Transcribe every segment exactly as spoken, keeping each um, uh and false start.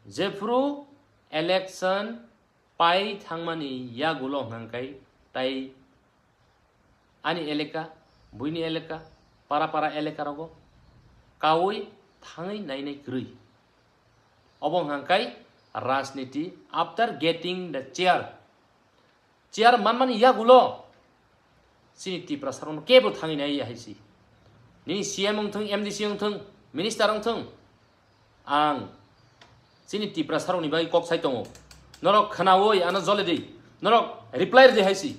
Jephru election pai thangmani yagulo hwnkhai tai ani eleka, buini eleka, para para eleka rogo kaui thangwi nainai kwrwi. Obo hwnkhai rajniti after getting the chair. Chair manmani yagulo chini Tiprasarokno kebo thangwi nai ya hai si. Nini C M wngthung, M D C wngthung, minister wngthung, ang chini Tiprasarokni bagwi kok sai tongo. Norok khnaui ano jole di, norok reply ridi hai si.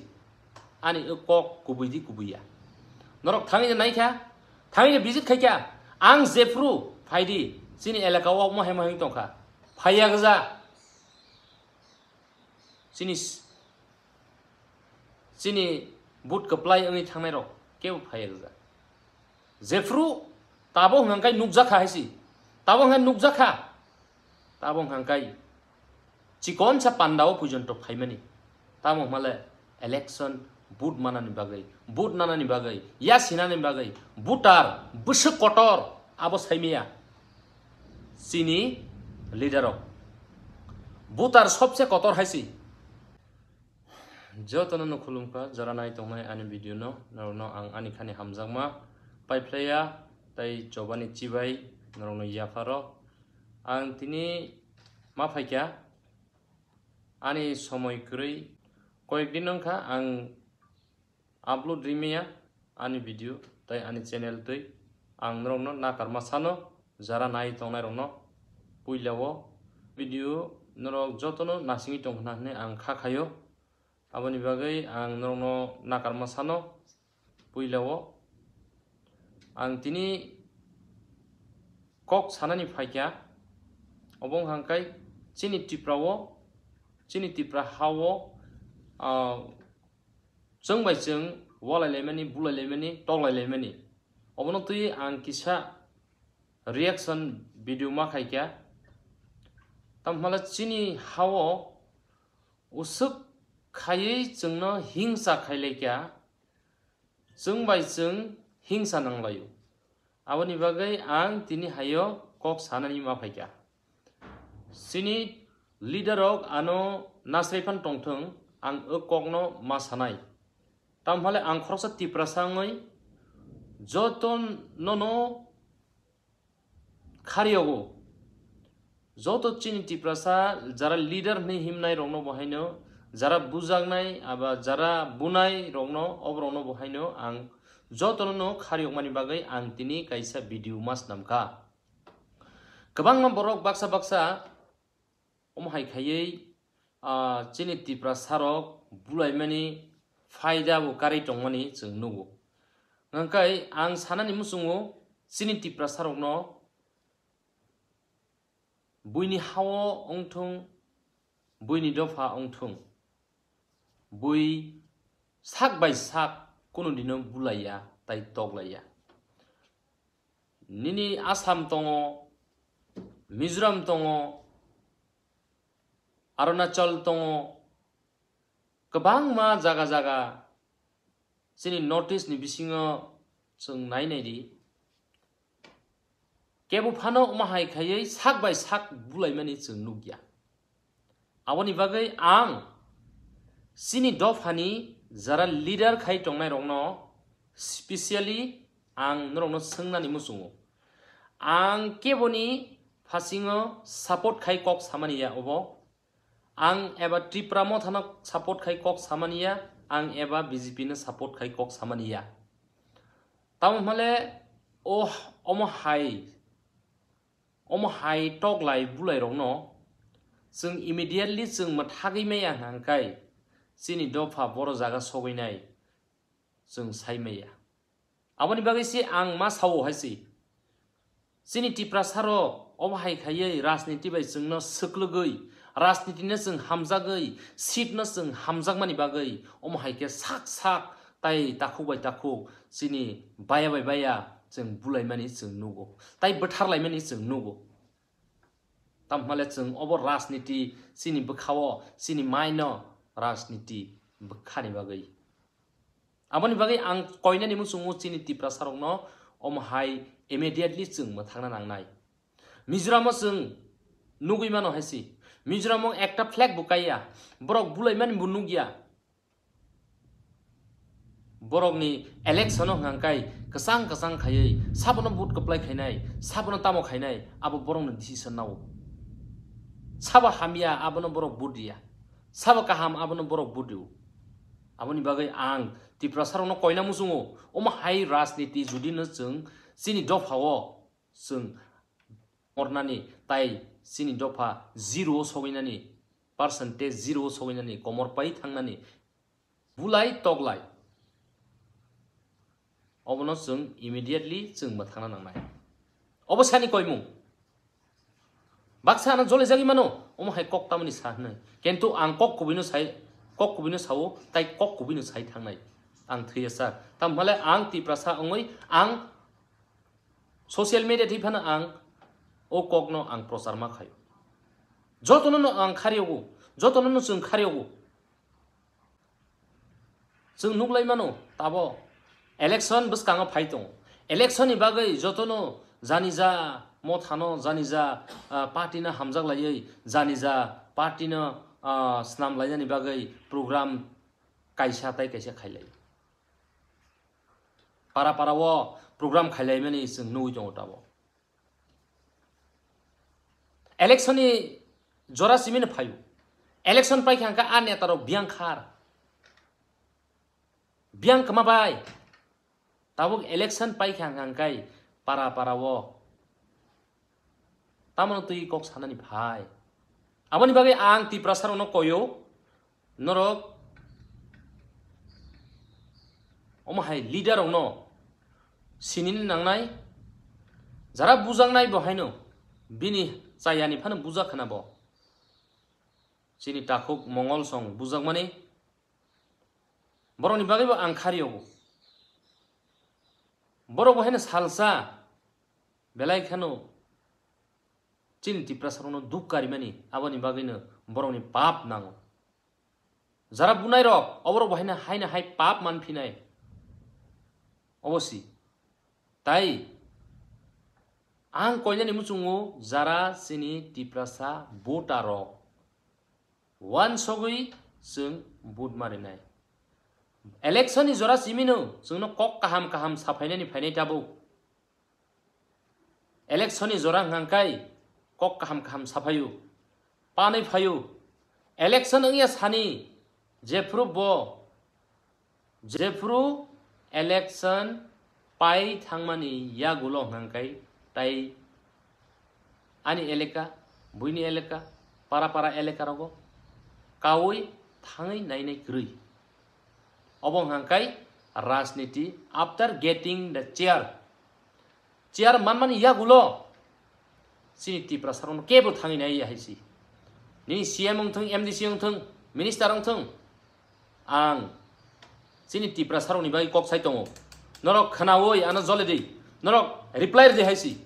Ani o kok kubui di kubui ya. Norok thangwi naikha, thangwi visit khaikha, ang jephru phaidi chini elaka o mohai mohai tongkha. Phaiya gja. Chini s-, chini but kwplai wngwi thangnairok kebo phaiya gja. Jephru tabo hwnkhai nukjakha hai si. Tabo hwnkhai nukjakha. Tabo hwnkhai chikonsa pandao pujonto phaimani. Tamo hwnmale election but manani bagwi, but nanani bagwi, yasinani bagwi, butar bwswk kotor abo saimaya. Chini leader rok butar sobse kotor hai si. Jotono no khulumkha, jara nai tongnai ani video no, norokno ang ani khani hamjakma paiphlaiya, tai chobani chibai norokno yapharo. Ang tini ma phaikha, ani somoi kwrwi koyek din wngkha ang upload rimaya ani video tai ani channel twi. Ang norokno nakarma sano, jara nai tongnairokno puilao video norok jotono nasingwi tongkhna hwnwi ang kha khaio. Aboni bagwi ang norokno nakarma sano, puilao ang tini kok sanani phaikha, obo hwnkhai chini Tiprao, chini Tipra hao, ah, chwng bai chwng walai laimani, bulai laimani, toklai laimani. Obono twi ang kisa reaction video ma khaikha. Tamhala chini hao uswk khaiwi chwngno hingsa khailaikha, chwng bai chwng hingsa nanglaio. Aboni bagwi ang tini haio kok sanani ma phaikha. Chini leader rok ano nasrai phan tongthwng, ang o kokno ma sanai. Tamhale ang khoroksa Tiprasa wngwi joto nono khariyogo. Joto chini Tiprasa jara leader hwnwi himnai rokno bo haino, jara bujaknai aba jara bunai rokno, oborokno bo haino ang jotono no khariyokmani bagwi ang tini kaisa video ma snamkha. Kwbangma borok baksa baksa omo hai khaiwi, ah, chini Tiprasa rok bulaimani phaida bo karwi tongmani chwng nugo. Hwnkhai ang sanani muchungo chini Tiprasa rokno buini hao wngthung, buini dopha wngthung, bui sak bai sak kunu dino bulaiya tai toklaiya. Nini Assam tongo, Mizoram tongo, Arunachal tongo, kwbangma jaga jaga chini North East ni bisingo chwng nai nai di. Kebo phano omo hai khaiwi sak bai sak bulaimani chwng nukya. Aboni bagwi ang chini dophani jara leader khai tongnai rokno specially ang norokno swngnani muchungo. Ang keboni phasingo support khai kok samani ya obo. Ang eba Tipra Mothano support khai kok samani ya, ang eba B J P no support khai kok samani ya. Tamo hwnle o omo hai, omo hai toklai bulai rokno chwng immediately chwng mwthagwi maya hwnkhai chini dopha boro jaga sogwi nai chwng sai maya. Aboni bagwi se ang ma sao hai se. Chini Tiprasa rok obo hai khaiwi rajniti bai chwngno swklwgwi, rajniti no chwng hamjagwi, seat no chwng hamjakmani bagwi omo hai khe sak sak tai takhuk bai takhuk chini baya bai baya chwng bulaimani chwng nugo, tai bwtharlaimani chwng nugo. Tamhale chwng obo rajniti chini bwkhao chini maino rajniti bwkhani bagwi. Aboni bagwi ang koinani muchungo chini Tiprasa rokno omo hai immediately chwng mwthangna nangnai. Mizoramo chwng Nugwi mano hai si. Mizoram o ekta flag bo kaiya. Borok bulaimani bo nugya. Borokni election o hwnka khe kwchang kwchang khaiwi sabono vote kwplai khainai, sabono tamo khainai, abo borokni decision nao. Sabo hamya, abono borok vote riya. Sabo kaham, abono borok vote rio. Aboni bagwi ang Tiprasarokno koina muchungo, omo hai rajniti judino chwng chini dophao chwng mornani tai chini dopha zero o sogwinani, percentage zero o sogwinani, komor pai thangnani, bulai toklai. Obono chwng immediately chwng mwthangna nangnai. Obo sani koimung. Baksa ano jole jagwi mano, omo hai kok tamoni sa hwnwi. Kintu ang kok kubuino sai, kok kubuino sao, tai kok kubuino sai thangnai. Ang thwiya sa. Tamhale ang Tiprasa wngwi ang social media thwi phano ang o kokno ang prochar ma khaio. Jotono no ang khariogo, jotono no chwng khariogo. Chwng nuklai mano, tabo election bwskango phai tongo. Election ni bagwi jotono jani ja mothano, jani ja, ah, party no hamjak laiwi, jani ja party no, ah, snam lainani bagwi program kaisa tai kaisa khailai. Para para o program khailaimani chwng nugwi tongo tabo. Election ni jora simino phaio. Election paikha hwnka a neta rok biyang khar. Biyang kwma bai. Tabuk election paikha hwnka hwnkhe para para o. Tamoni twi kok sanani phai. Aboni bagwi ang Tiprasa rokno koyo. Norok omo hai leader rokno sinini nangnai, jara bujaknai bo haino bini chayani phano bujak khna bo. Chini takhuk Mongol song bujakmani borokni bagwi bo ang khariyogo. Borok bo haino salsa belai kheno chini Tiprasa rokno duk karimani, aboni bagwino borokni pap nango. Jara bunai rok, oborok bo haino, haino hai pap manphinai. Obosi. Tai ang koinani muchungo jara chini Tiprasa voter rok. Wansogwi chwng vote marinai. Election ni jora simino chwngno kok kaham kaham saphainani phainai tabuk. Election ni jora hwnka hwnkhe kok kaham kaham saphaio, panwi phaio. Election wngya sani jephuru bo, jephuru election pai thangmani yagulo hwnka hwnkhe tai ani eleka, buini eleka, para para eleka rogo kaui thangwi nainai kwrwi. Obo hwnka hwnkhe rajniti after getting the chair. Chair manmani yagulo chini Tiprasa rokno kebo thangwi nai ya hai si. Nini C M wngthung, M D C wngthung, minister wngthung, ang chini Tiprasa rokni bagwi kok sai tongo. Norok khnaui ano jole di, norok reply rwdi hai si.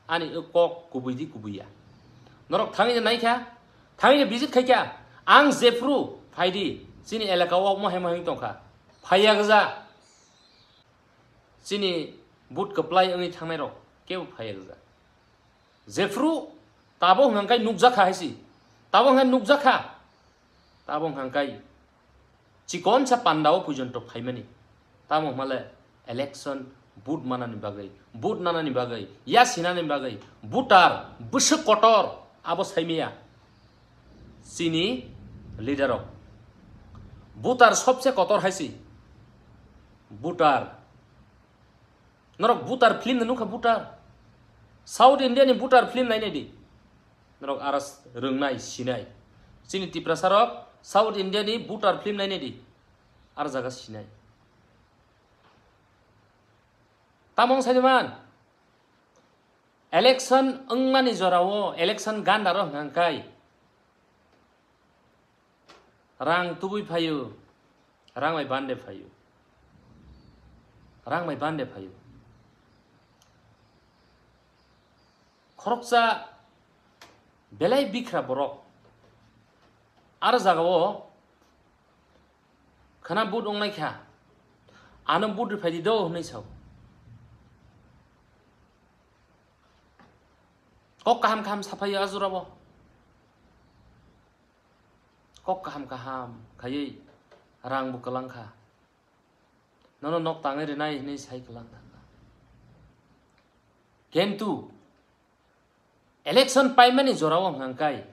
Ani o kok kubui di kubui ya. Norok thangwi nai kha, thangwi visit khai kha, ang jephru phai di, chini elaka o mohai mohai tong kha, phai ya gja. Chini vote kwplai wngwi thangnai rok kebo phai rwjak. Jephru tabo hwnka hwnkhe nukjakha hai si. Tabo hwnka nukjakha. Tabo hwnka hwnkhe chikonsa pandao pujonto phaimani. Tamo hwnmale election vote manani bagwi, vote nanani bagwi, ya sinani bagwi, voter bwswk kotor abo saimaya. Chini leader rok. Voter sobse kotor hai si. Voter. Norok voter film no nukha voter. South India ni voter film nainai di. Norok aras rwngnai sinai. Chini Tiprasa rok South India ni voter film nainai di. Ar jaga sinai. Tamong saiman. Election wngmani jorao election gandaro hwnka hwnkhe rang tubui phaio, rang bai bande phaio, rang bai bande phaio. Khoroksa belai bikra borok aro jagao khana but wngnai kha, ano but rwphai di do hwnwi sao. Kok kaham kaham saphaio a jorao. Kok kaham kaham khaiwi rang bo kwlang kha. Nono nok tangwi rwnai hinwi sai kwlang thangkha. Kintu election paimani jorao hwnkha khe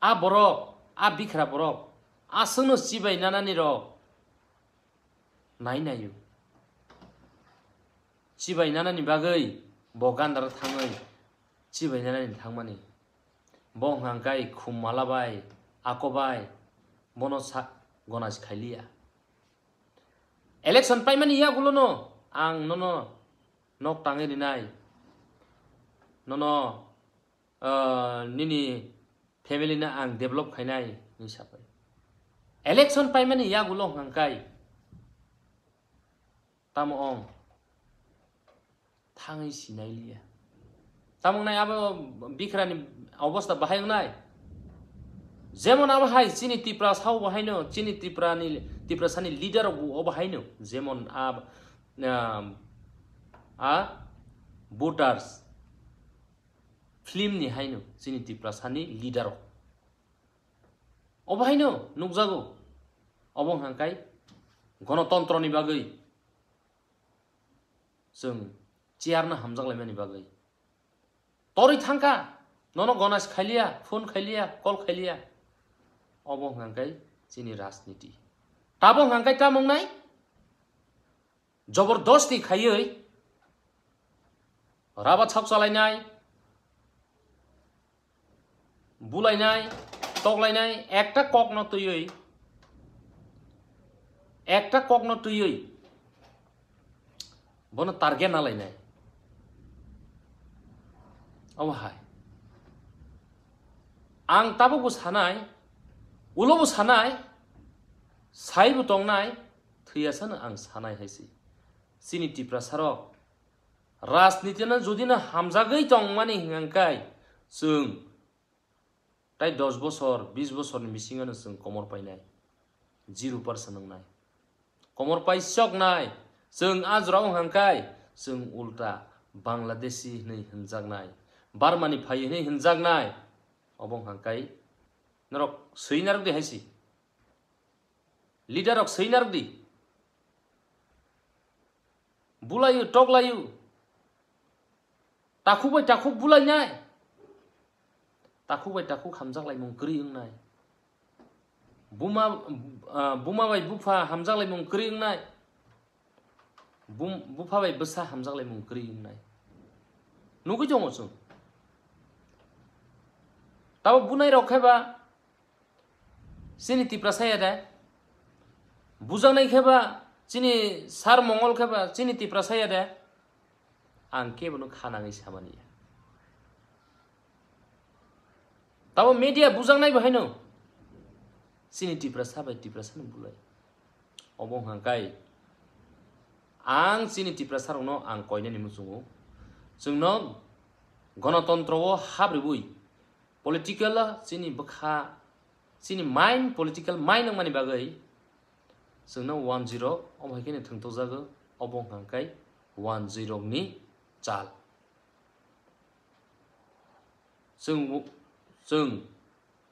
a borok, a bikhra borok, aswkno chibai nanani rok nai naio. Chibai nanani bagwi bo gandaro thangwi chibai nanani thangmani. Bo hwnkha khe khum mala bai, ako bai, bono sa-, gona si khailiya. Election paimani yagulono ang nono nok tangwi rinai, nono, ah, nini family no ang develop khainai hinwi sapai. Election paimani yagulo hwnkha khe tamo ong thangwi sinai liya. Tamo wngnai abo bikrani obosta bahai wngnai. Jemon abo hai chini Tiprasa o bahaino, chini Tiprani, Tiprasani leader rok bo obo haino. Jemon a, a, a voters film ni haino chini Tiprasani leader rok. Obo haino nukjago. Obo hwnkha khe gonotontro ni bagwi chwng chair no hamjak laimani bagwi. Torwi thangkha, nono gona si khailiya, phone khailiya, call khailiya. Obo hwnkha khe chini rajniti. Tabo hwnkha khe tamo wngnai? Jobordosti khaiwi raba chhok chalainai, bulainai, toklainai, ekta kokno twiwi, ekta kokno twiwi bono target na lainai. Omo hai. Ang tabukbo sanai, ulobo sanai, saibo tongnai, thwiyasano ang sanai hai se. Chini Tiprasarok rajnitino judino hamjagwi tongmani hwnkha khe chwng tai dos bosor, bis bosorni bisingono chwng komor painai, zero percent wngnai. Komor paisoknai, chwng a jorao hwnkha khe chwng ulta Bangladeshi hwnwi hwnjaknai, Burmani phai hwnwi hwnjaknai. Obo hwnkha khe norok swi narwk di hai se. Leader rok swi narwk di. Bulaio, toklaio. Takhuk bai takhuk bulainai. Takhuk bai takhuk hamjak laimung kwrwi wngnai. Buma, ah, buma bai bupha hamjak laimung kwrwi wngnai. Bum-, bupha bai bwsa hamjak laimung kwrwi wngnai. Nugwi tongo chwng. Tabo bunai rok khe ba chini Tiprasa ya de? Bujaknai khe ba chini Sar Mongol khe ba chini Tiprasa ya de? Ang kebono kha nangwi samani ya. Tabo media bujaknai bo haino chini Tiprasa bai Tiprasani bulai. Obo hwnkha khe ang chini Tiprasarokno ang koinani muchungo. Chwngno gonotontro o habribwi political chini bwkha, chini mind, political mind wngmani bagwi chwngno one zero omo hai kheno thwngtokjago, obo hwnkha khe one zero ni chal. Chwng, chwng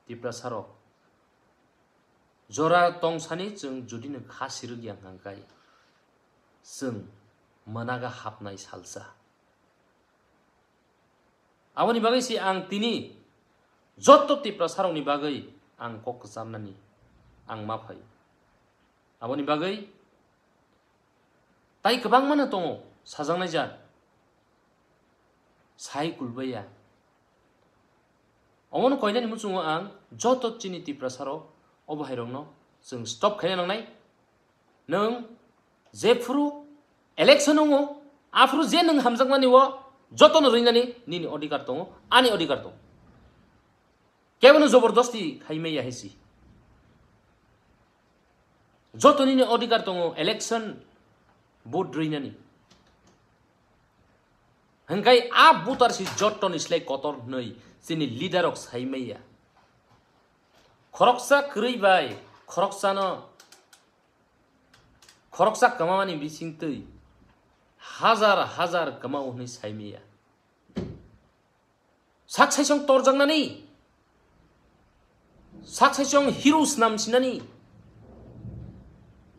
Tiprasarok jora tongsani chwng judino kha sirwk ya hwnkha khe chwng mwnaga hapnai salsa. Aboni bagwi se ang tini joto Tiprasarokni bagwi ang kok kwchamnani ang ma phaio. Aboni bagwi tai kwbangmano tongo sajaknai jat, sai kulbaiya. Omono koinani muchungo ang joto chini Tiprasarok obo hairokno chwng stop khaina nangnai. Nwng jephuru election wngo, aphuru je nwng hamjakmani o jotono rwinani nini odhikar tongo, ani odhikar tongo. Kebono jobordosti khaimaya hai se. Joto nini odhikar tongo election vote rwinani. Hwnkhe a voter si jottoni slai kotor hwnwi chini leader rok saimaya. Khoroksa kwrwi bai khoroksano, khoroksa kwmamani bisingtwi hajar hajar kwmao hwnwi saimaya. Sak saisong torjaknani Sak saichung hero snam sinani.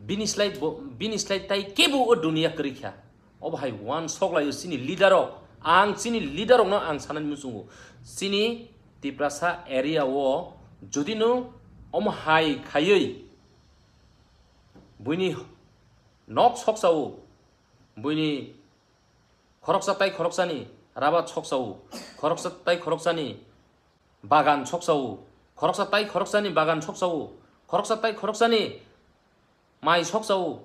Bini slai bo, bini slai tai kebo o dunia kwrwi kha. Obo hai wan sok laio chini leader rok. Ang chini leader rokno ang sanani muchungo. Chini Tiprasa area o jodi no omo hai khaiwi buini nok sok sao, buini khoroksa tai khoroksani rabat sok sao, khoroksa tai khoroksani bagan sok sao, khoroksa tai khoroksani bagan sok sao, khoroksa tai khoroksani mai sok sao,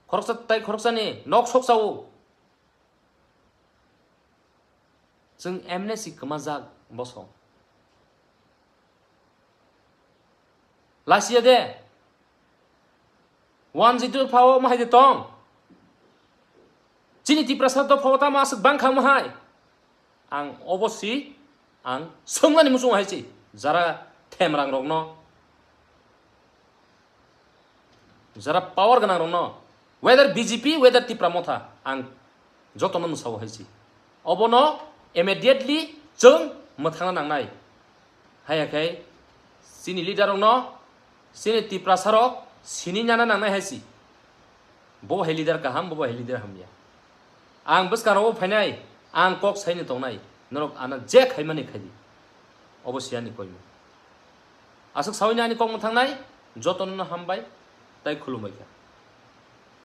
khoroksa tai khoroksani nok sok sao. Chwng M N A si kwmajak boso. Lasia de. Wan jitu phao mahai de tong. Chini Tiprasa to phao tamo aswk bangkha mahai. Ang obo si, ang swngnani muchung hai si. Jara themrang rokno, jara power gwnang rokno, whether B J P, whether Tipra Motha, ang jotono mwsao hai si. Obono immediately chwng mwthangna nangnai. Haiya khe chini leader rokno, chini Tiprasa rok sini nana nangnai hai si. Bo hai leader kaham, bo hai leader hamya. Ang bwskang rogo phainai, ang kok saini tongnai, norok ano je khaimani khaidi. Obo si ani koimung. Aswk sawi ani kok mwthangnai, jotono hambai, tai khulumbai kha.